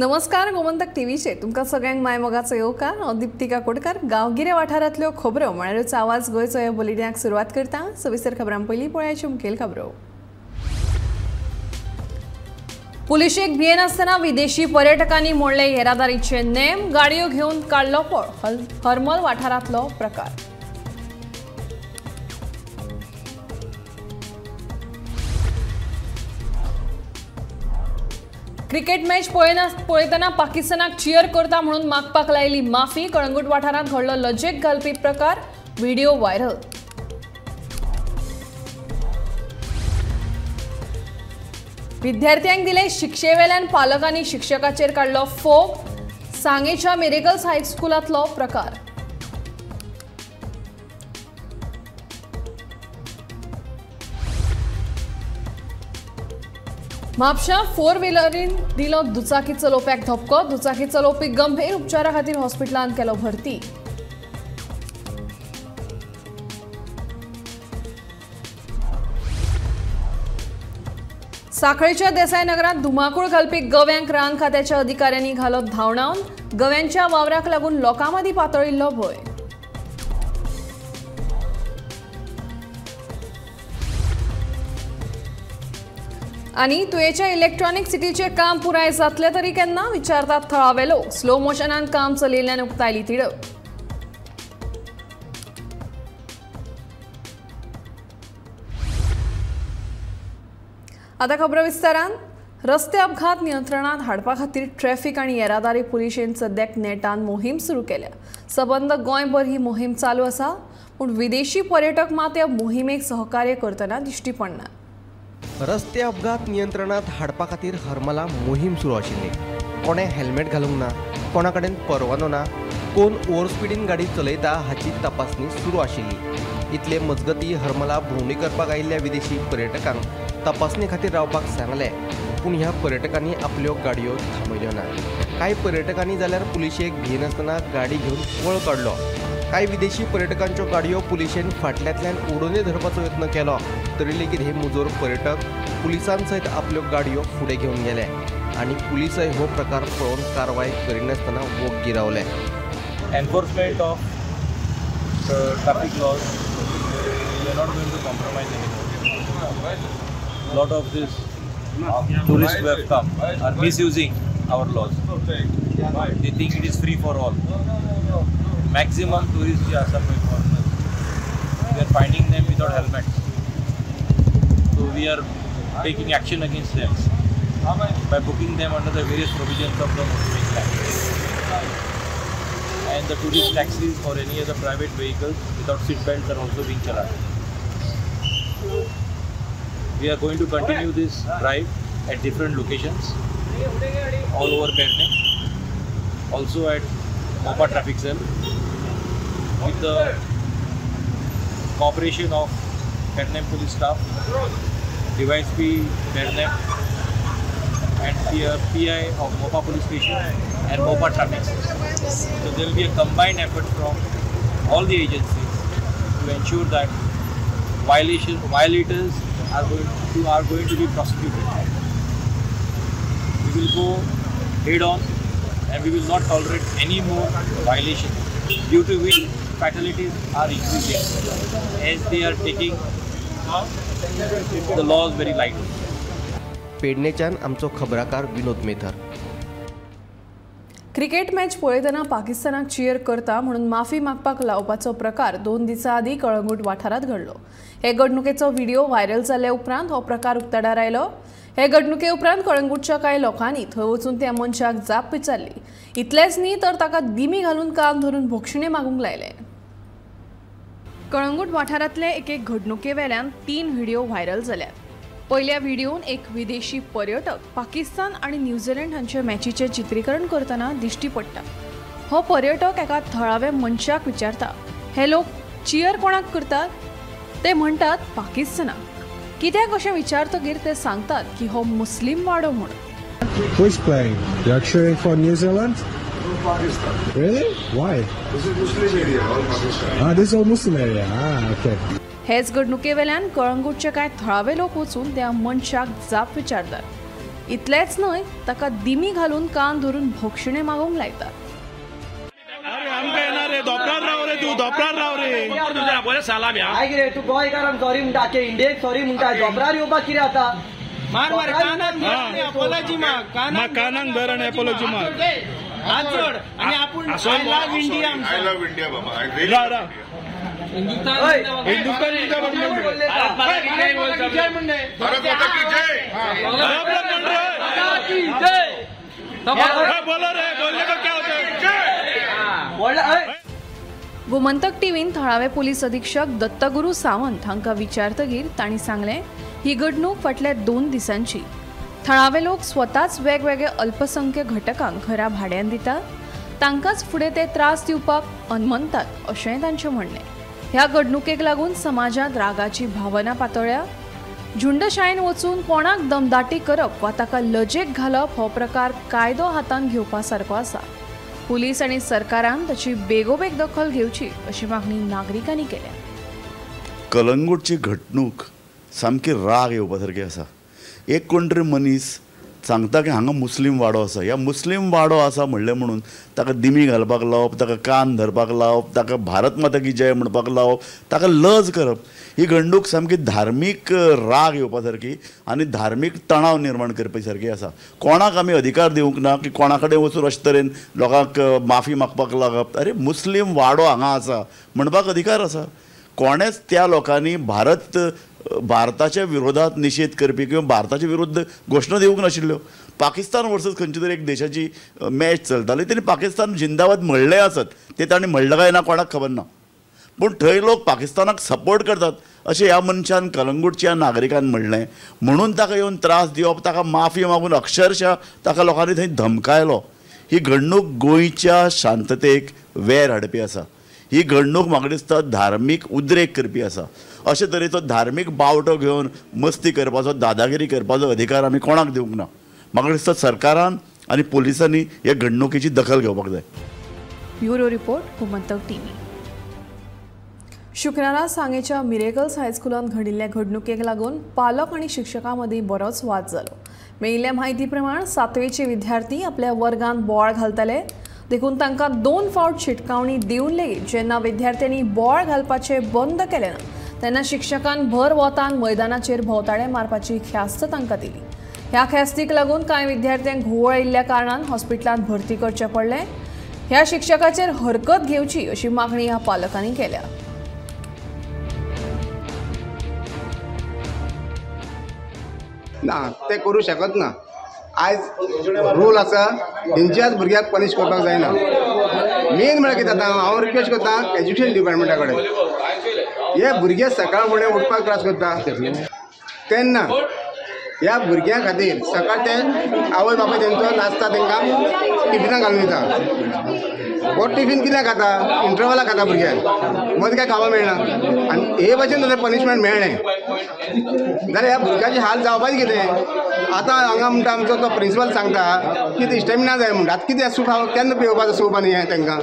नमस्कार गोमंतक टीव्हीचे तुमकां सगळ्यांक मायमोगाचो येवकार. हांव दीप्ती काकोडकर. गांवगिऱ्या वाठारांतल्यो खबरो म्हळ्यारूच आवाज गोंयचो ह्या बुलेटिनाक सुरवात करता. सविस्तर खबरां पयलीं पळयाच्यो मुखेल खबरो. पुलिशेक भियेनासतना विदेशी पर्यटकांनी मोडले येरादारीचे नेम, गाडयो घेवन काडलो पळ. हरमल वाठारांतलो प्रकार. क्रिकेट मॅच पळयतना पाकिस्तानाक चियर करता म्हणून मागपाक लायली माफी. कळंगूट वाठारांत घडलो लजेक घालपी प्रकार, व्हिडिओ व्हायरल. विद्यार्थ्यांक दिले शिक्षेवेल्यान पालकांनी शिक्षकाचेर काडलो फोग. सांगेच्या मिरेकल्स हायस्कुलांतलो प्रकार. म्हापशा फोर व्हिलरीन दिलो दुचाकी चलोवप्याक धपको. दुचाकी चलोवपी गंभीर उपचारा खातीर हॉस्पिटलांत केलो भरती. साखळीच्या देसाय नगरात धुमाकूळ घालपी गव्यांक रान खात्याच्या अधिकाऱ्यांनी घालो धांवडावन. गव्यांच्या वावराक लागून लोकां मदीं पातळिल्लो भंय. आनी तुयेच्या इलेक्ट्रॉनिक सिटीचे काम पुराय जातले तरी केन्ना विचारतात थळावे लोक. स्लो मोशनान काम चलयिल्ल्यान उक्तायली तिडक. आतां खबरो विस्तारान. रस्ते अपघात नियंत्रणात हाडपा खातीर ट्रॅफिक आनी येरादारी पुलिशेन सद्याक नेटान मोहीम सुरू केल्या. सबंद गोंयभर ही मोहीम चालू आसा, पूण विदेशी पर्यटक मात ह्या मोहिमेक सहकार्य करतना दिश्टी पडना. रस्ते अपघात नियंत्रणात हाडपा खातीर हरमला मोहीम सुरू आशिल्ली. कोणें हेल्मेट घालूंक ना, कोणा कडेन परवानो ना, कोण ओव्हर स्पिडीन गाडी चलयता हाची तपासणी सुरू आशिल्ली. इतले मजगती हरमला भोंवडी करपाक आयिल्ल्या विदेशी पर्यटकांक तपासणी खातीर रावपाक सांगलें, पूण ह्या पर्यटकांनी आपल्यो गाडयो थांबयल्यो ना. कांय पर्यटकांनी जाल्यार पुलिशेक भियेनासतना गाडी घेवन पळ काडलो. कांय विदेशी पर्यटकांच्यो गाडयो पुलिशेन फाटल्यांतल्यान ओडूनय धरपाचो यत्न केलो, तरी लेगीत हे मुजोर पर्यटक पुलिसां सयत आपल्यो गाडयो फुडें घेवन गेले आनी पुलिसय हो प्रकार पळोवन कारवाय करिनासतना वोग्गी रावले. Enforcement of traffic laws, we are not going to compromise anymore. Lot of this tourist who have come are misusing our laws. They think it is free for all. Maximum tourists जे आसा पळय foreigners, we are finding them without helmets. So we are taking action against them by booking them under the various provisions of the Motor Vehicle Act. And the tourist taxis or any other private vehicles without seat belts are also being challaned. We are going to continue this drive at different locations all over Pernem, also at Mopa Traffic Cell, with the cooperation of Pernem Police staff, DYSP Pernem and PI of Mopa Police Station and Mopa Traffic Cell. So there will be a combined effort from all the agencies to ensure that violators are going to be prosecuted. We will go head on and we will not tolerate any more violations, due to which fatalities are increasing as they are taking the laws very lightly. पेडणेच्यान आमचो खबराकार विनोद मेथर. Cricket match पळयतना पाकिस्तानाक chair करता म्हणून माफी मागपाक लावपाचो प्रकार 2 दिसां आदीं कळंगूट वाठारांत घडलो. हे घडणुकेचो व्हिडिओ व्हायरल जाल्ल्या उपरांत हो प्रकार उक्ताडार आयलो. हे घडणुके उपरांत कळंगूटच्या कांय लोकांनी थंय वचून त्या मनशाक जाप विचारली. इतलेंच न्ही तर ताका दिमी घालून कान धरून भोगशिणे मागूंक लायले. कळंगूट वाठारांतले एके घडणुके वेल्यान 3 व्हिडिओ व्हायरल जाल्यात. पयल्या व्हिडिओन एक विदेशी पर्यटक पाकिस्तान आनी न्यूझीलंड हांचे मॅचीचें चित्रीकरण करतना दिश्टी पडटा. हो पर्यटक एका थळाव्या मनशाक विचारता, हे लोक चियर कोणाक करतात? ते म्हणटात पाकिस्तानाक. कित्याक अशें विचारतगीर ते सांगतात की हो मुस्लीम वाडो म्हूण. Who is playing? You are cheering for New Zealand? Pakistan. Really? Why? This is Muslim area, all Pakistan. Ah, this is all Muslim area. Ah, okay. हेच घडणुके वेल्यान कळंगूटचे कांय थळावे लोक वचून त्या मनशाक जाप विचारतात. इतलेंच न्हय, ताका दिमी घालून कान धरून भोगशिणे मागूंक लायतात. गोमंतक टीव्हीन थळावे पोलीस अधीक्षक दत्तगुरू सावंत हांकां विचारतगीर तांणी सांगलें, ही घडणूक फाटल्या 2 दिसांची. थळावे लोक स्वताच वेगवेगळे अल्पसंख्य घटकांक घरां भाड्यान दितात, तांकांच फुडें ते त्रास दिवपाक अनमनतात अशेंय तांचें म्हणणें. ह्या घडणुकेक लागून समाजांत रागाची भावना पातळ्ळ्या. झुंडशायेन वचून कोणाक दमदाटी करप वा ताका लजेक घालप हो प्रकार कायदो हातांत घेवपा सारको आसा. पुलीस आनी सरकारान ताची बेगोबेग दखल घेवची अशी मागणी नागरिकांनी केल्या. कलंगूटची घडणूक सामकी राग येवपा सारकी आसा. एक कोण तरी मनीस सांगता की हांगा मुस्लीम वाडो आसा, ह्या मुस्लीम वाडो आसा म्हणलें म्हणून ताका दिमी घालपाक लावप, ताका कान धरपाक लावप, ताका भारत माता की जय म्हणपाक लावप, ताका लज करप, ही घडणूक सामकी धार्मीक राग येवपा सारकी आनी धार्मीक तणाव निर्माण करपा सारकी आसा. कोणाक आमी अधिकार दिवंक ना की कोणा कडेन वचून अशे तरेन लोकांक माफी मागपाक लागप. अरे मुस्लीम वाडो हांगा आसा म्हणपाक अधिकार आसा. कोणेच त्या लोकांनी भारताच्या विरोधात निशेध करपी किंवा भारताच्या विरुद्ध घोशणा दिवंक नाशिल्ल्यो. पाकिस्तान वर्सस खंयची तरी एक देशाची मॅच चलताली, तेणी पाकिस्तान जिंदाबाद म्हणलें आसत, तें ताणें म्हणलें काय ना कोणाक खबर ना, पूण थंय लोक पाकिस्तानाक सपोर्ट करतात अशें ह्या मनशान कलंगूटच्या नागरिकान म्हणलें म्हणून ताका येवन त्रास दिवप, ताका माफी मागून अक्षरशः ताका लोकांनी थंय धमकायलो. ही घडणूक गोंयच्या शांततेक वेर हाडपी आसा. ही घडणूक म्हाका दिसता धार्मीक उद्रेक करपी आसा. अशे तरेचो धार्मीक बावटो घेवन मस्ती करपाचो, दादागिरी करपाचो अधिकार आमी कोणाक दिवंक ना. म्हाका दिसता सरकारान आनी पुलिसांनी हे घडणुकेची दखल घेवपाक जाय. Bureau report, Gomantak TV. शुक्रारा सांगेच्या मिरेकल्स हायस्कुलांत घडिल्ल्या घडणुकेक लागून पालक आनी शिक्षकां मदीं बरोच वाद जालो. मेळिल्ल्या म्हायती प्रमाण 7वेचे विद्यार्थी आपल्या वर्गांत बोवाळ घालताले, देखून तांकां 2 फावट शिटकावणी दिवन लेगीत जेन्ना विद्यार्थ्यांनी बोवाळ घालपाचें बंद केलें ना तेन्ना शिक्षकान भर वोतान मैदानाचेर भोंवताडे मारपाची ख्यास्त तांकां दिली. ह्या ख्यास्तीक लागून कांय विद्यार्थ्यांक घुंवळ आयिल्ल्या कारणान हॉस्पिटलांत भरती करचें पडलें. ह्या शिक्षकाचेर हरकत घेवची अशी मागणी ह्या पालकांनी केल्या. ना, ते करूं शकत ना. आयज रूल आसा, तेंच्याच भुरग्याक पनिश करपाक जायना. मेन म्हळ्यार कितें जाता, हांव रिक्वेस्ट करता एज्युकेशन डिपार्टमेंटा कडेन, हे भुरगे सकाळ फुडें उठपाक त्रास करता तेन्ना ह्या भुरग्यां खातीर सकाळ ते आवय बापाय तेंचो नाचता, तेंकां टिफिनां घालून दिता. हो टिफीन कित्याक खाता, इंटरवलाक खाता भुरग्यांक, मदीं कांय खावपाक मेळना. आनी हे भाशेन जर पनिशमेंट मेळ्ळें जाल्यार ह्या भुरग्याचे हाल जावपाचें कितें. आतां हांगा म्हणटा आमचो तो प्रिंसिपल सांगता की स्टेमिना जाय म्हणटा. आतां कितें सूप केन्ना पिवपाचो सूप आनी हें तेंकां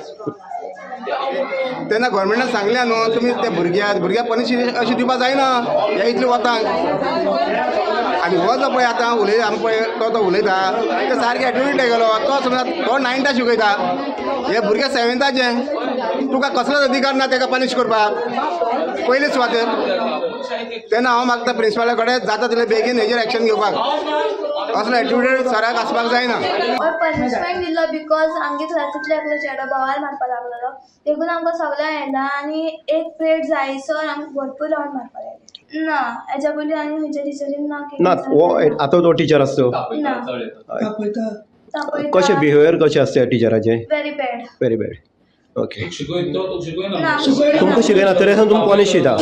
तेन्ना गव्हर्मेंटान सांगलें न्हू तुमी ते भुरग्याक पनिश अशें दिवपाक जायना ह्या इतले वतांक. आनी हो जो पळय आतां उलय आमी पळय तो उलयता ते सारके एटिट्यूड गेलो. तो समजा तो 9थाक शिकयता, हे भुरगे 7थाचे, तुका कसलोच अधिकार ना तेका पनिश करपाक पयले सुवातेर. तेन्ना हांव मागता प्रिंसिपला कडेन जाता तितले बेगीन हेजेर एक्शन घेवपाक. असलो एटिट्यूड सराक आसपाक जायना. पनिशमेंट दिलो because आमगे क्लासींतलो एकलो चेडो बोवाळ मारपाक लागलेलो, देखून आमकां सगळ्यांक येना आनी एक पिरियड जायसर आमकां भरपूर रावंड मारपाक लागले. ना, हेज्या पयलीं आनी खंयच्या टिचरीन ना. ना, हो आतां तो टिचर आसतो ना. कशें बिहेवियर कशें आसता टिचराचें? Very bad. Very bad. Okay. तुमकां शिकयना तरी आसतना तुमकां पनिश दिता.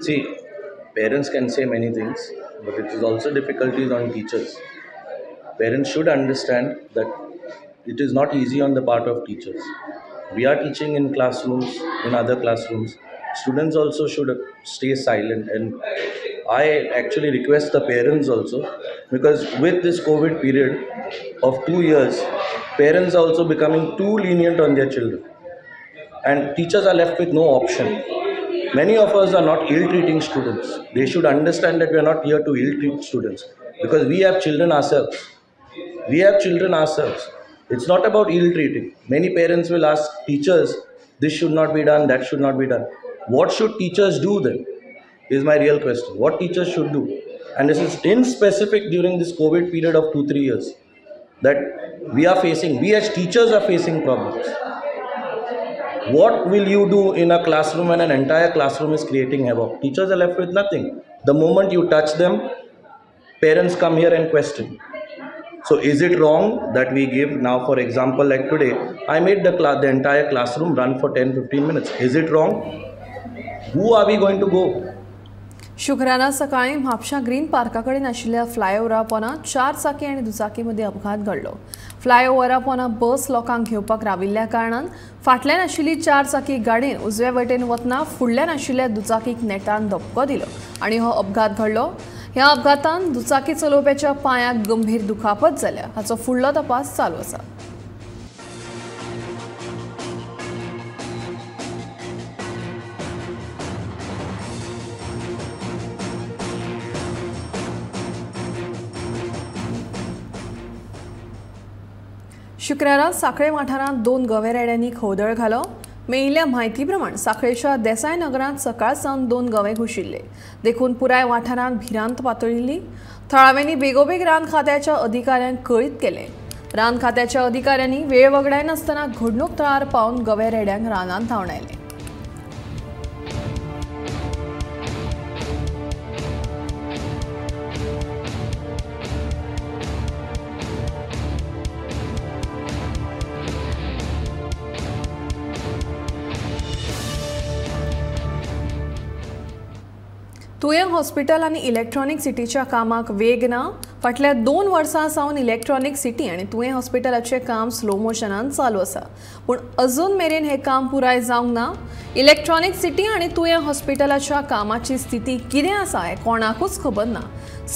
See, parents can say many things, but it is also difficulties on teachers. Parents should understand that it is not easy on the part of teachers. We are teaching in classrooms, in other classrooms. Students also should stay silent, and I actually request the parents also, because with this COVID period of 2 years, parents are also becoming too lenient on their children, and teachers are left with no option. Many of us are not ill-treating students. They should understand that we are not here to ill-treat students. Because we have children ourselves. We have children ourselves. It's not about ill treating. Many parents will ask teachers, this should not be done, that should not be done. What should teachers do then? Is my real question. What teachers should do? And this is in specific during this COVID period of 2-3 years that we are facing, we as teachers are facing problems. What will you do in a classroom when an entire classroom is creating havoc? Teachers are left with nothing. The moment you touch them, parents come here and question. So is it wrong that we give now, for example, like today, I made the entire classroom run for 10-15 minutes. Is it wrong? Who are we going to go? शुक्रारा सकाळी म्हापशा green पार्का कडेन आशिल्ल्या फ्लायओव्हरा पोना 4 चाकी आनी दुचाकी मदीं अपघात घडलो. फ्लायओव्हरा पोना बस लोकांक घेवपाक राविल्ल्या कारणान फाटल्यान आशिल्ली 4 चाकी गाडयेन उजव्या वटेन वतना फुडल्यान आशिल्ल्या दुचाकीक नेटान धपको दिलो आनी हो अपघात घडलो. ह्या अपघातान दुचाकी चलोवप्याच्या पांयाक गंभीर दुखापत जाल्या. हाचो फुडलो तपास चालू आसा. शुक्रारा साखळे वाठारांत 2 गवे रेड्यांनी खवदळ घालो. मेळिल्ल्या म्हायती प्रमाण साखळेच्या देसाय नगरांत सकाळ सावन 2 गवे घुशिल्ले देखून पुराय वाठारांत भिरांत पातळिल्ली. थळाव्यांनी बेगोबेग रान खात्याच्या अधिकाऱ्यांक कळीत केलें. रान खात्याच्या अधिकाऱ्यांनी वेळ वगडायनासतना घडणूक थळार पावन गवे रेड्यांक रानांत धांवडायले. तुयें हॉस्पिटल आनी इलेक्ट्रॉनिक सिटीच्या कामाक वेग ना. फाटल्या 2 वर्सां सावन इलेक्ट्रॉनिक सिटी आनी तुयें हॉस्पिटलाचें काम स्लो मोशनान चालू आसा, पूण अजून मेरेन हें काम पुराय जावंक ना. इलेक्ट्रॉनिक सिटी आनी तुयें हॉस्पिटलाच्या कामाची स्थिती कितें आसा हें कोणाकूच खबर ना.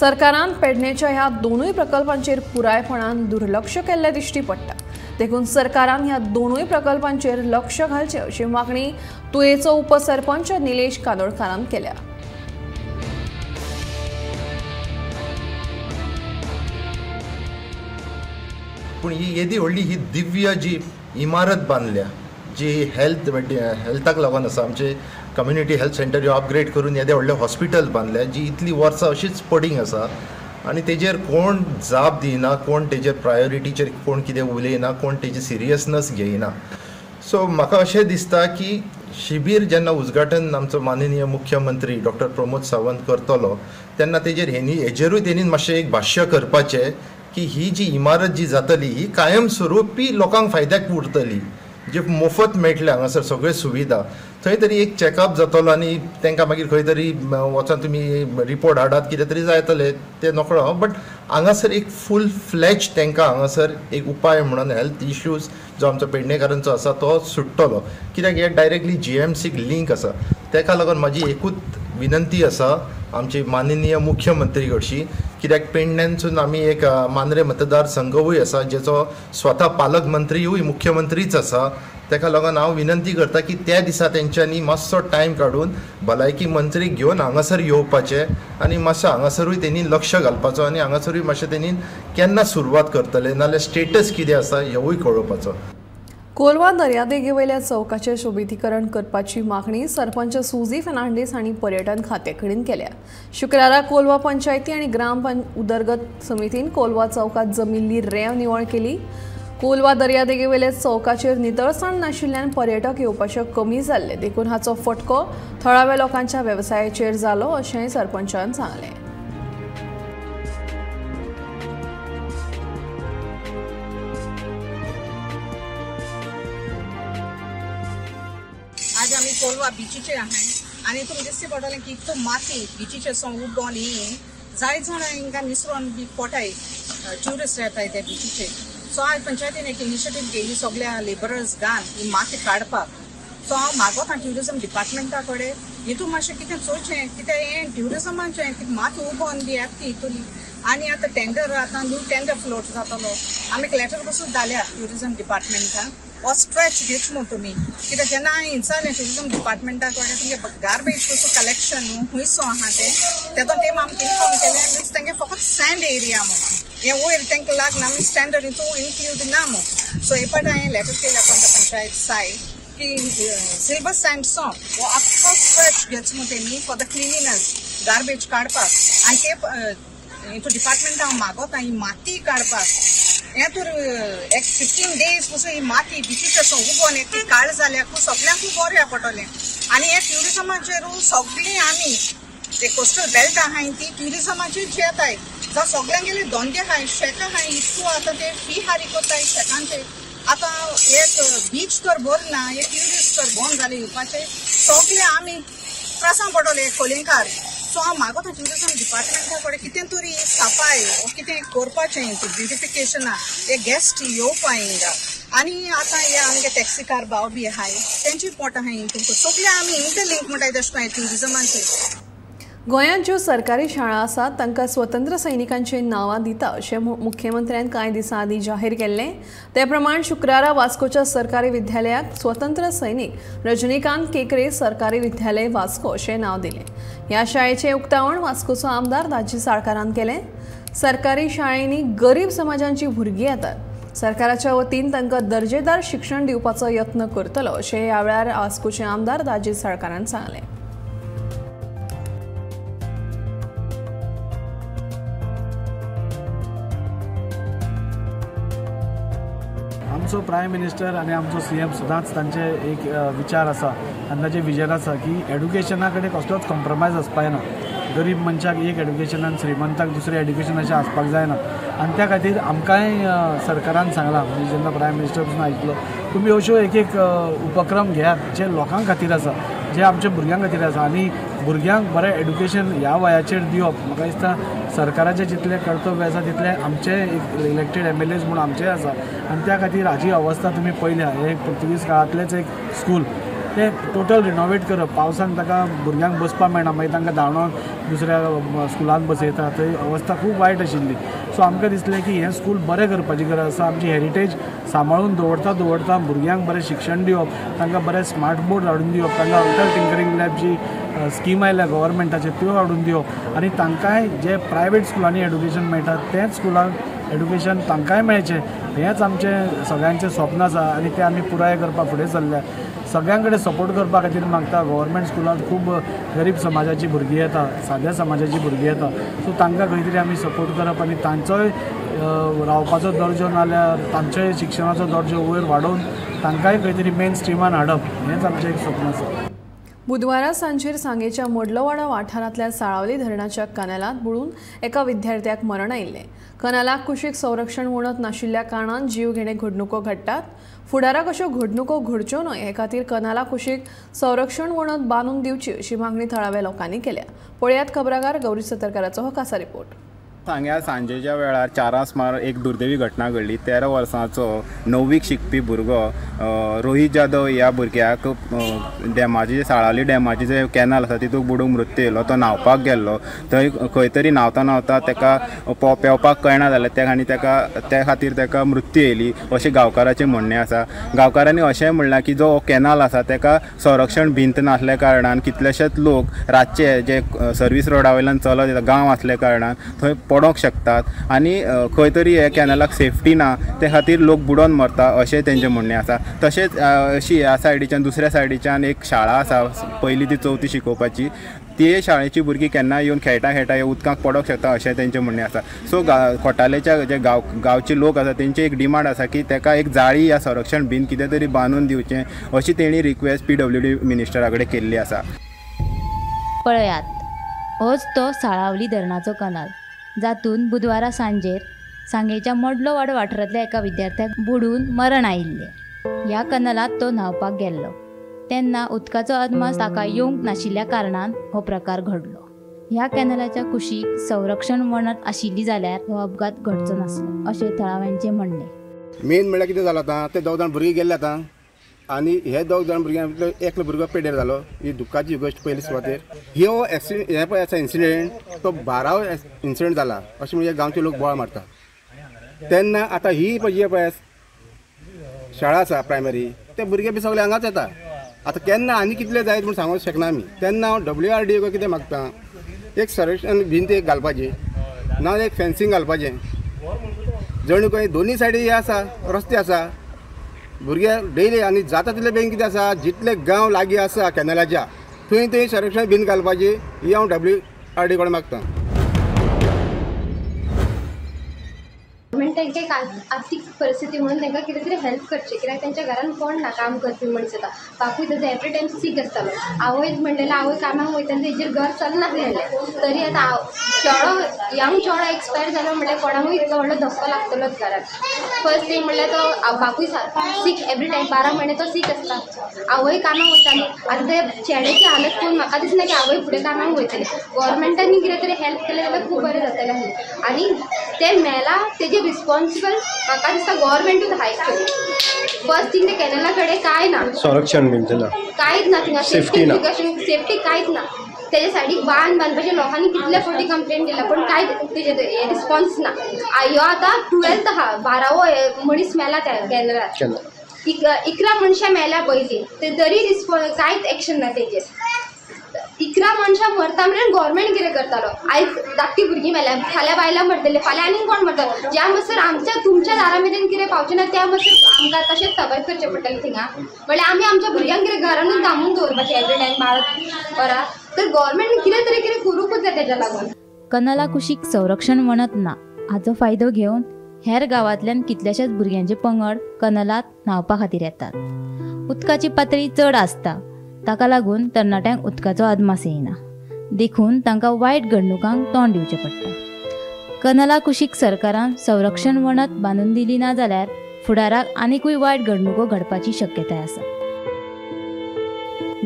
सरकारान पेडणेच्या ह्या 2 प्रकल्पांचेर पुरायपणान दुर्लक्ष केल्लें दिश्टी पडटा. देखून सरकारान ह्या 2 प्रकल्पांचेर लक्ष घालचें अशी मागणी तुयेचो उपसरपंच निलेश कानोडकारान केल्या. पूण ही येदी व्हडली ही दिव्य जी इमारत बांदल्या जी हेल्थाक लागून आसा, आमचे कम्युनिटी हेल्थ सेंटर ह्यो अपग्रेड करून येदें व्हडलें हॉस्पिटल बांदल्या जी इतली वर्सां अशीच पडींग आसा आनी तेजेर कोण जाप दिना, कोण तेजेर प्रायोरिटीचेर कोण कितें उलयना, कोण तेजी सिरियसनस घेयना. सो म्हाका अशें दिसता की शिबीर जेन्ना उद्घाटन आमचो माननीय मुख्यमंत्री डॉक्टर प्रमोद सावंत करतलो तेन्ना तेजेर हेजेरूय तेणी मातशें एक भाश्य करपाचें की ही जी इमारत जी जातली ही कायमस्वरूपी लोकांक फायद्याक उरतली, जे मोफत मेळटले हांगासर सगळ्यो सुविधा, थंय तरी एक चॅकअप जातलो आनी तांकां मागीर खंय तरी वचोन तुमी रिपोर्ट हाडात कितें तरी जातलें तें नकळो हांव, बट हांगासर एक फूल फ्लॅज तांकां हांगासर एक उपाय म्हणून हेल्थ इश्यूज जो आमचो पेडणेकारांचो आसा तो सुट्टलो. कित्याक हे डायरेक्टली जीएमसीक लिंक आसा. ताका लागून म्हाजी एकूच विनंती आसा आमची माननीय मुख्यमंत्री कडशी, कित्याक पेडण्यानसून आमी एक मांद्रे मतदारसंघूय आसा जेचो स्वता पालकमंत्रीयूय मुख्यमंत्रीच आसा. ताका लागून हांव विनंती करता की त्या दिसा तेंच्यांनी मातसो टायम काडून भलायकी मंत्रीक घेवन हांगासर येवपाचें आनी मातसो हांगासरूय तेणी लक्ष घालपाचो आनी हांगासरूय मातशें तेणी केन्ना सुरवात करतले नाल्यार स्टेटस कितें आसा हेवूय कळोवपाचो. कोलवा दर्यादेगेवयल्या चौकाचें शोबितीकरण करपाची मागणी सरपंच सुझी फर्नांडीस हांणी पर्यटन खात्याकडेन केल्या. शुक्रारा कोलवा पंचायती आनी ग्राम उदरगत समितीन कोलवा चौकात जमिल्ली रेंव निवळ केली. कोलवा दर्यादेगेवयल्या चौकाचेर नितळसाण नाशिल्ल्यान पर्यटक येवपाचे कमी जाल्ले देखून हाचो फटको थळाव्या लोकांच्या वेवसायाचेर जालो अशेंय सरपंचान सांगलें. आज आमी कोलवा बिचीचेर आहाय आनी तुमकां दिसता पडटलें की इतलो माती बिचीचेर सावन उबोन येयन जायत जाणां हिंगा निसरोन बी पोटाय ट्युरिस्ट येताय त्या बिचीचेर. सो आज पंचायतीन एक इनिशिएटीव घेयली सगळ्या लेबरर्स घान ही माती काडपाक. सो हांव मागोता ट्युरिजम डिपार्टमेंटा कडेन हितून मातशें कितें चोवचें कित्याक हें ट्युरिजमाचें कितें माती उबोन बी येता ती हितून आनी आतां टेंडर आतां न्यू टेंडर फ्लोट जातलो. आमी एक लेटर पसून धाडल्या ट्युरिजम डिपार्टमेंटान. हो स्ट्रेच घेच न्हू तुमी कित्याक जेन्ना हांवें विचारलें ट्युरिजम डिपार्टमेंटा कडेन तुमगे गार्बेज कसो कलेक्शन न्हू खुंयसो आहा तें तेदो तेम आमकां इन्फॉर्म केलें मिन्स तेंगे फकत सँड एरिया म्हूण हें वयर तांकां लागना मिन्स स्टँडर्ड हितून इन्क्लूड ना म्हूण. सो हे पाट हांवें लेटर केलें अपॉन the panchayat side की सिल्वर सँड सो हो आख्खो स्ट्रेच घेच न्हू तेमी फॉर the cleanliness garbage काडपाक आनी ते हितून डिपार्टमेंट हांव मागोता ही माती काडपाक हें तर एक 15 डेज पसून ही माती बिचीचेर उबोन ती काळ जाल्याकू सगल्यांकू बरें पडटलें. आनी हे ट्युरिजमाचेर सगळीं आमी ते कोस्टल बेल्ट आहाय ती ट्युरिजमाचेर जेताय जावं सगल्यांगेले धंदे आहाय शेकां आहाय इतू आतां ते फी हारी कोत्ताय शेकांचे. आतां एक बीच तर बरें ना हे ट्युरिस्ट तर बंद जाले येवपाचे सगळे आमी त्रासान पडले कोलिंकार. सो हांव मागोता ट्युरिजम डिपार्टमेंटा कडेन कितें तरी सफाय वो कितें करपाचें ब्युटिफिकेशना हे गेस्ट येवपा हिंगा. आनी आतां हे आमगे टॅक्सीकार भाव बी आहाय तेंची पोट आहाय तुमकां सगळे आमी इंटरलिंक म्हणटाय तशें करून ट्युरिजमाचेर. गोंयांत ज्यो सरकारी शाळा आसात तांकां स्वतंत्र सैनिकांची नांवां दिता अशें मुख्यमंत्र्यान कांय दिसां आदीं जाहीर केल्लें. ते प्रमाण शुक्रारा वास्कोच्या सरकारी विद्यालयाक स्वतंत्र सैनिक रजनीकांत केकरे सरकारी विद्यालय वास्को अशें नांव दिलें. ह्या शाळेचें उक्तावण वास्कोचो आमदार दाजी साळकारान केलें. सरकारी शाळेंनी गरीब समाजांची भुरगीं येतात, सरकाराच्या वतीन तांकां दर्जेदार शिक्षण दिवपाचो यत्न करतलो अशें ह्या वेळार वास्कोचे आमदार दाजी साळकारान सांगलें. आमचो प्रायम मिनिस्टर आनी आमचो सीएम सदांच तांचे एक विचार आसा आनी ताचें विजन आसा की एड्युकेशना कडेन कसलोच कॉम्प्रोमायज आसपाक जायना. गरीब मनशाक एक एड्युकेशन आनी श्रीमंताक दुसरें एड्युकेशन अशें आसपाक जायना आनी त्या खातीर आमकांय सरकारान सांगलां, म्हणजे जेन्ना प्रायम मिनिस्टर पसून आयकलो तुमी अश्यो एक एक उपक्रम घेयात जे लोकां खातीर आसा, जे आमच्या भुरग्यां खातीर आसा आनी भुरग्यांक बरें एड्युकेशन ह्या वयाचेर दिवप म्हाका दिसता सरकाराचें जितलें कर्तव्य आसा तितलें आमचें एक इलेक्टेड एमएलएज म्हूण आमचेंय आसा आनी त्या खातीर हाजी अवस्था तुमी पळयल्या. हें पुर्तुगीज काळांतलेंच एक स्कूल तें टोटल रिनोवेट करप, पावसान ताका भुरग्यांक बसपाक मेळना, मागीर तांकां धांवडोवन दुसऱ्या स्कुलांत बसयता, थंय अवस्था खूब वायट आशिल्ली. सो आमकां दिसलें की हें स्कूल बरें करपाची गरज आसा. आमची हेरिटेज सांबाळून दवरता दवरता भुरग्यांक बरें शिक्षण दिवप, तांकां बरें स्मार्ट बोर्ड हाडून दिवप, तांकां अटल टिंकरींग लॅब जी स्कीम आयल्या गव्हर्मेंटाचे त्यो हाडून दिवप आनी तांकांय जे प्रायवेट स्कुलांनी एड्युकेशन मेळटा तेंच स्कुलांक एड्युकेशन तांकांय मेळचें हेंच आमचें सगळ्यांचें स्वप्न आसा आनी तें आमी पुराय करपाक फुडें सरल्या. सगळ्यां कडेन सपोर्ट करपा खातीर मागता. गव्हर्मेंट स्कुलांत खूब गरीब समाजाची भुरगीं येता, साद्या समाजाची भुरगीं येता, सो तांकां खंय तरी आमी सपोर्ट करप आनी तांचोय रावपाचो दर्जो नाल्यार तांचोय शिक्षणाचो दर्जो वयर वाडोवन तांकांय खंय तरी मेन स्ट्रिमान हाडप हेंच आमचें एक स्वप्न आसा. बुधवारा सांजेर सांगेच्या मोडलोवाडा वाठारांतल्या साळावली धरणाच्या कनालांत बुडून एका विद्यार्थ्याक मरण आयिल्लें. कनालाक कुशीक संरक्षण वणत नाशिल्ल्या कारणान जीवघेणे घडणुको घडटात. फुडाराक अश्यो घडणुको घडच्यो न्हय हे खातीर कनाला कुशीक संरक्षण वणत बांदून दिवची अशी मागणी थळाव्या लोकांनी केल्या. पळयात खबराकार गौरी सतरकाराचो हो खासा रिपोर्ट. सांग्या सांजेच्या वेळार 4 सुमार एक दुर्दैवी घटना घडली. 13 वर्सांचो 9वीक शिकपी भुरगो रोहित जाधव ह्या भुरग्याक डॅमाचे साळावली डॅमाचे जे कॅनल आसा तितूंत बुडूंक मृत्यू येयलो. तो न्हांवपाक गेल्लो, थंय खंय तरी न्हांवता न्हांवता ताका पेंवपाक कळना जालें आनी ताका त्या खातीर ताका मृत्यू येयली अशें गांवकाराचें म्हणणें आसा. गांवकारांनी अशेंय म्हणलां की जो कॅनल आसा ताका संरक्षण भिंत नासल्या कारणान कितलेशेच लोक रातचे जे सर्वीस रोडा वयल्यान चलत येता गांव आसल्या कारणान थंय पडोंक शकतात आनी खंय तरी ह्या कॅनलाक सेफ्टी ना ते खातीर लोक बुडोन मरता अशें तेंचें म्हणणें आसा. तशेंच अशी ह्या सायडीच्यान दुसऱ्या सायडीच्यान एक शाळा आसा, पयली ती चवथी शिकोवपाची, ते शाळेची भुरगीं केन्ना येवन खेळटा खेळटा ह्या उदकाक पडोंक शकता अशें तेंचें म्हणणें आसा. सो खोटालेच्या जे गांवचे लोक आसा तेंची एक डिमांड आसा की ताका एक जाळी या संरक्षण भिंत कितें तरी बांदून दिवचें अशी तेणी रिक्वेस्ट PWD मिनिस्टरा कडेन केल्ली आसा. पळयात होच तो साळावली धरणाचो कनाल जातून बुधवारा सांजेर सांगेच्या मडलोवाडो वाठारांतल्या एका विद्यार्थ्याक बुडून मरण आयिल्लें. ह्या कनालांत तो न्हांवपाक गेल्लो तेन्ना उदकाचो अदमास ताका येवंक नाशिल्ल्या कारणान हो प्रकार घडलो. ह्या कॅनलाच्या कुशीक संरक्षण वणत आशिल्ली जाल्यार हो अपघात घडचो नासलो अशें थळाव्यांचें म्हणणें. मेन म्हणल्यार कितें जालां आतां ते 2 जाण भुरगीं गेल्ले आतां आनी हे 2 जाण भुरग्यां एकलो भुरगो पेड्यार जालो. ही दुख्खाची गोश्ट पयली सुवातेर ह्यो एक्सिडेंट हे पळय आसा इन्सिडेंट तो 12वो इन्सिडेंट जाला अशें म्हणजे गांवचे लोक बोवाळ मारता. तेन्ना आतां ही पळय जी पळय शाळा आसा प्रायमरी, ते भुरगे बी सगळे हांगाच येता. आतां केन्ना आनी कितले जायत म्हूण सांगूंक शकना आमी. तेन्ना हांव WRDA कितें मागता, एक संरक्षण भिंत एक घालपाची, ना एक फेन्सिंग घालपाचें, जणू खंय दोनूय सायडी हे आसा रस्ते आसा. भुरगे डेली आनी जाता तितले बेगीन कितें आसा, जितले गांव लागीं आसा कॅनलाच्या थंय थंय संरक्षण भिंत घालपाची ही हांव WRDA कडेन मागता. गव्हर्मेंट तांकां एक आर्थीक परिस्थिती म्हणून तांकां कितें तरी हेल्प करचें, कित्याक तांच्या घरान कोण ना काम करपी मनीस आतां. बापूय ताजो एवरी टायम सीक आसतालो, आवय म्हणलेलें आवय कामाक वयताली तेजेर घर चलनासलेलें. तरी आतां चेडो यंग चेडो एक्सपायर जालो म्हणल्यार कोणाकूय इतलो व्हडलो धक्को लागतलोच घरान. फर्स्ट थिंग म्हणल्यार तो बापूय सीक एवरी टायम 12 म्हयने तो सीक आसता, आवय कामाक वयताली. आतां ते चेड्याची हालत पळोवन म्हाका दिसना की आवय फुडें कामाक वयतली. गव्हर्मेंटांनी कितें तरी हेल्प केलें जाल्यार खूब बरें जातलें आसलें. आनी ते मेला तेजे रिस्पॉन्सिबल म्हाका दिसता गव्हर्मेंटूच आहा एक्चुअली. फर्स्ट थिंग ते कॅनला कडेन कांय ना, संरक्षण ना, कांयच ना थिंगा, सेफ्टी ना, सेफ्टी कांयच ना. तेजे सायडीक बांद बांदपाचे लोकांनी कितले फावटी कंप्लेन दिला पूण कांय तेजे रिस्पॉन्स ना. ह्यो आतां 12th आहा, 12वो मनीस मेला त्या कॅनलार, 11 मनशां मेल्या पयलीं, ते तरी रिस्पॉन्स कांयच एक्शन ना तेजेर. 11 मनशां मरता मेरेन गव्हर्मेंट कितें करतालो? आयज धाकटी भुरगीं मेल्या, फाल्यां बायलां मरतले, फाल्यां आनीक कोण मरतलो? ज्या म्हणसर आमच्या तुमच्या दारा मेरेन कितें पावचें ना त्या म्हणसर आमकां तशेंच सर्वायव करचें पडटलें थिंगा. म्हणल्यार आमी आमच्या भुरग्यांक कितें घरानूच दामून दवरपाचें एवरी टायम 12 वरां? तर गव्हर्मेंट कितें तरी कितें करूंकूच जाय तेज्या लागून. कनला कुशीक संरक्षण वणत ना हाचो फायदो घेवन हेर गांवांतल्यान कितल्याशाच भुरग्यांचे पंगड कनलात न्हांवपा खातीर येतात. उदकाची पातळी चड आसता, ताका लागून तरणाट्यांक उदकाचो अदमास येना, देखून तांकां वायट घडणुकांक तोंड दिवचें पडटा. कनला कुशीक सरकारान संरक्षण वणत बांदून दिली ना जाल्यार फुडाराक आनीकूय वायट घडणुको घडपाची शक्यताय आसा.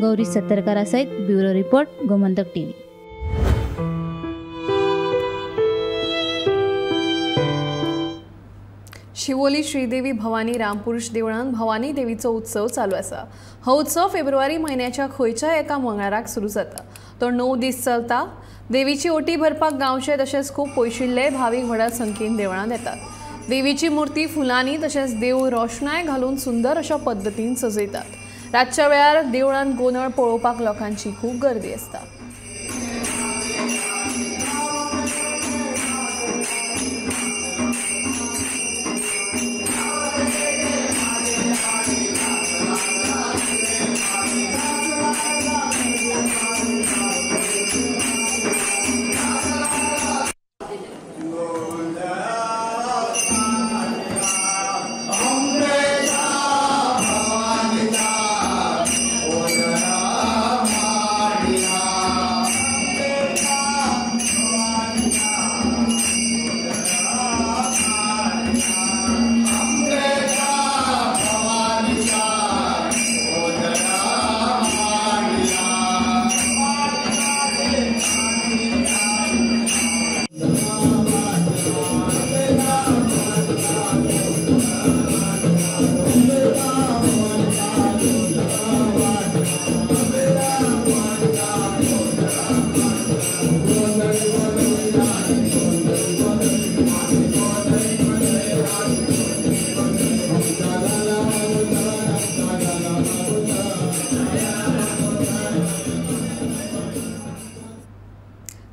गौरी सत्तरकारा सयत bureau report, Gomantak TV. Shivoli Shridevi Bhavani Rampurush देवळान भवानी देवीचो उत्सव चालू आसा. हो उत्सव फेब्रुवारी म्हयन्याच्या खंयच्याय एका मंगळाराक सुरू जाता. तो 9 दीस चलता. देवीची ओटी भरपाक गांवचे तशेंच खूब पयशिल्ले भावीक व्हडा संख्येन देवळांत येतात. देवीची मूर्ती फुलांनी तशेंच देव रोशणाय घालून सुंदर अशा पद्दतीन सजयतात. रातच्या वेळार देवळांत गोंदळ पळोवपाक लोकांची खूब गर्दी आसता.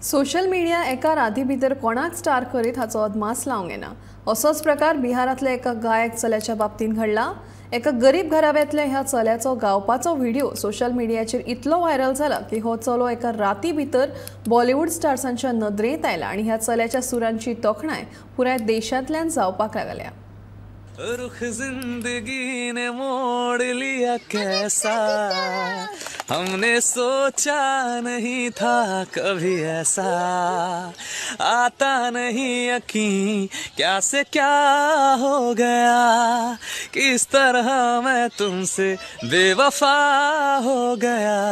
सोशल मिडिया एका राती भितर कोणाक स्टार करीत हाचो अदमास लावंक येना. असोच प्रकार बिहारांतल्या एका गायक चल्याच्या बाबतींत घडला. एका गरीब घराब्यांतल्या ह्या चल्याचो गावपाचो व्हिडिओ सोशल मिडियाचेर इतलो व्हायरल जाला की हो चलो एका राती भितर बॉलिवूड स्टार्सांच्या नदरेंत आयला आनी ह्या चल्याच्या सुरांची तोखणाय पुराय देशांतल्यान जावपाक लागल्या. रुख जिंदगी ने मोड़ लिया कैसा, हमने सोचा नहीं था कभी ऐसा, आता नहीं यकीन क्या से क्या हो गया, किस तरह मैं तुमसे बेवफा हो गया,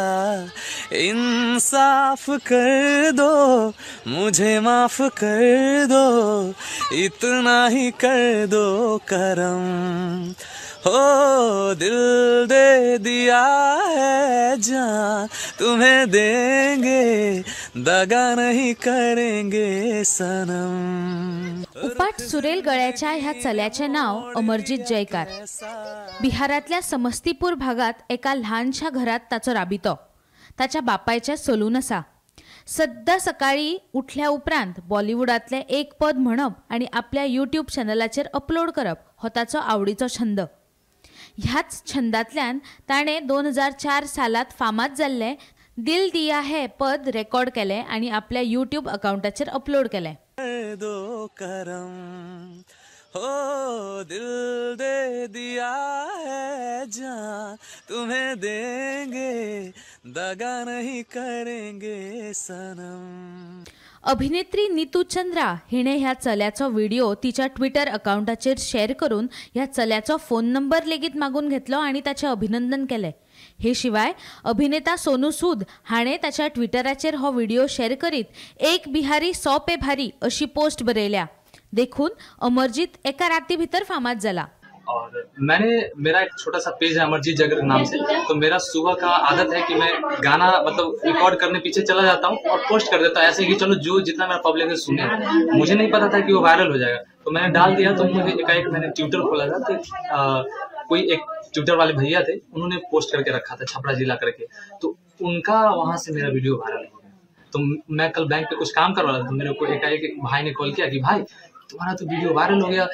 इंसाफ कर दो मुझे माफ कर दो, इतना ही कर दो करम, हो दिल दे दिया है जान तुम्हें देंगे, दगा नहीं करेंगे सनम। उपाट सुरेल गळ्याच्या ह्या चल्याचें नांव अमरजीत जयकार। बिहारांतल्या समस्तीपूर भागात एका ल्हानशा घरात ताचो राबितो। ताच्या बापायचें सलून आसा। सद्दां सकाळीं उठल्या उपरांत बॉलिवूडांतलें एक पद म्हणप आनी आपल्या यूट्यूब चॅनलाचेर अपलोड करप हो ताचो आवडीचो छंद। ह्याच छंदांतल्यान ताणें 2004 सालांत फामाद जाल्लें दिल दिया है पद रेकॉर्ड केलें आनी आपल्या यूट्यूब अकावंटाचेर अपलोड केलें। दो करम हो दिल दे दिया है जान तुम्हें देंगे, दगा नहीं करेंगे सनम। अभिनेत्री नीतू चंद्रा हिणे ह्या चल्याचो व्हिडिओ तिच्या ट्विटर अकावंटाचेर शेअर करून ह्या चल्याचो फोन नंबर लेगीत मागून घेतलो आनी ताचें अभिनंदन केलें। हे शिवाय अभिनेता सोनू सूद हाणें ताच्या ट्विटराचेर हो व्हिडिओ शेअर करीत एक बिहारी 100 पे भारी अशी पोस्ट बरयल्या। देखून अमरजीत एका राती भितर फामाद जाला। और मैंने मेरा एक छोटा सा पेज है अमरजीत जगर के नाम से, तो मेरा सुबह का आदत है कि मैं गाना मतलब रिकॉर्ड करने पीछे चला जाता हूँ और पोस्ट कर देता हूँ, ऐसे कि चलो जो जितना मेरा पब्लिक है सुने। मुझे नहीं पता था कि वो वायरल हो जाएगा, तो मैंने डाल दिया। तो मुझे एकाएक मैंने ट्विटर खोला था, तो कोई एक ट्विटर वाले भैया थे, उन्होंने पोस्ट करके रखा था छपरा जिला करके, तो उनका वहाँ से मेरा वीडियो वायरल हो गया। तो मैं कल बैंक पे कुछ काम करवा रहा था, तो मेरे को एकाएक एक भाई ने कॉल किया कि भाई तुम्हारा तो वीडियो वायरल हो गया,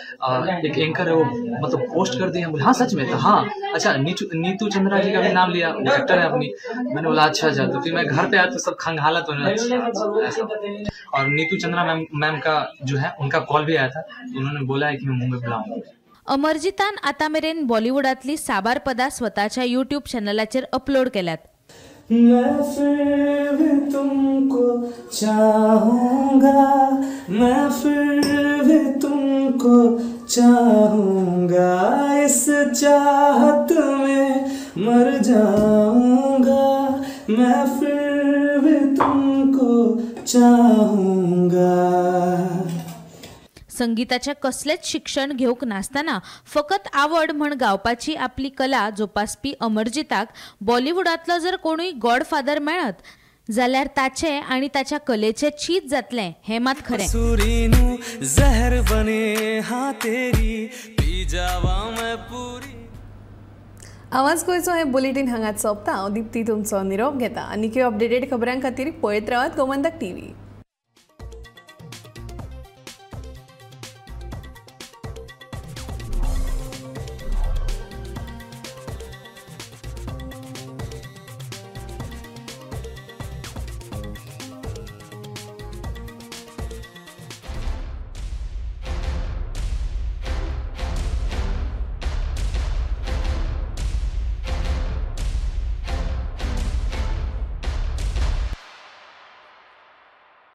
एक एंकर है वो मतलब पोस्ट कर दिया। बोले हाँ सच में? तो हाँ अच्छा, नीतू चंद्रा जी का भी नाम लिया, वो एक्टर है अपनी। मैंने बोला अच्छा अच्छा। तो फिर मैं घर पे आया तो सब खंगाला, तो अच्छा। और नीतू चंद्रा मैम का जो है उनका कॉल भी आया था, तो उन्होंने बोला है कि मैं मुंबई बुलाऊंगा। अमरजीतान आतां मेरेन बॉलिवूडांतली साबार पदां स्वताच्या यूट्यूब चॅनलाचेर अपलोड केल्यात। मैं फिर भी तुमको चाहूंगा, मैं फिर भी तुमको चाहूंगा, इस चाहत में मर जाऊंगा, मैं फिर भी तुमको चाहूंगा। संगीताचें कसलेंच शिक्षण घेवंक नासतना फकत आवड म्हण गावपाची आपली कला जोपासपी अमरजीताक बॉलिवूडांतलो जर कोणूय गॉडफादर मेळत जाल्यार ताचें आनी ताच्या कलेचें चीत जातलें हें मात खरें। जहर बने हाँ तेरी पी जावा मैं पूरी। आवाज गोंयचो हें बुलेटीन हांगाच सोंपता। हांव दीप्ती तुमचो निरोप घेता। आनीकय अपडेटेड खबरां खातीर पळयत रावात गोमंतक टीव्ही।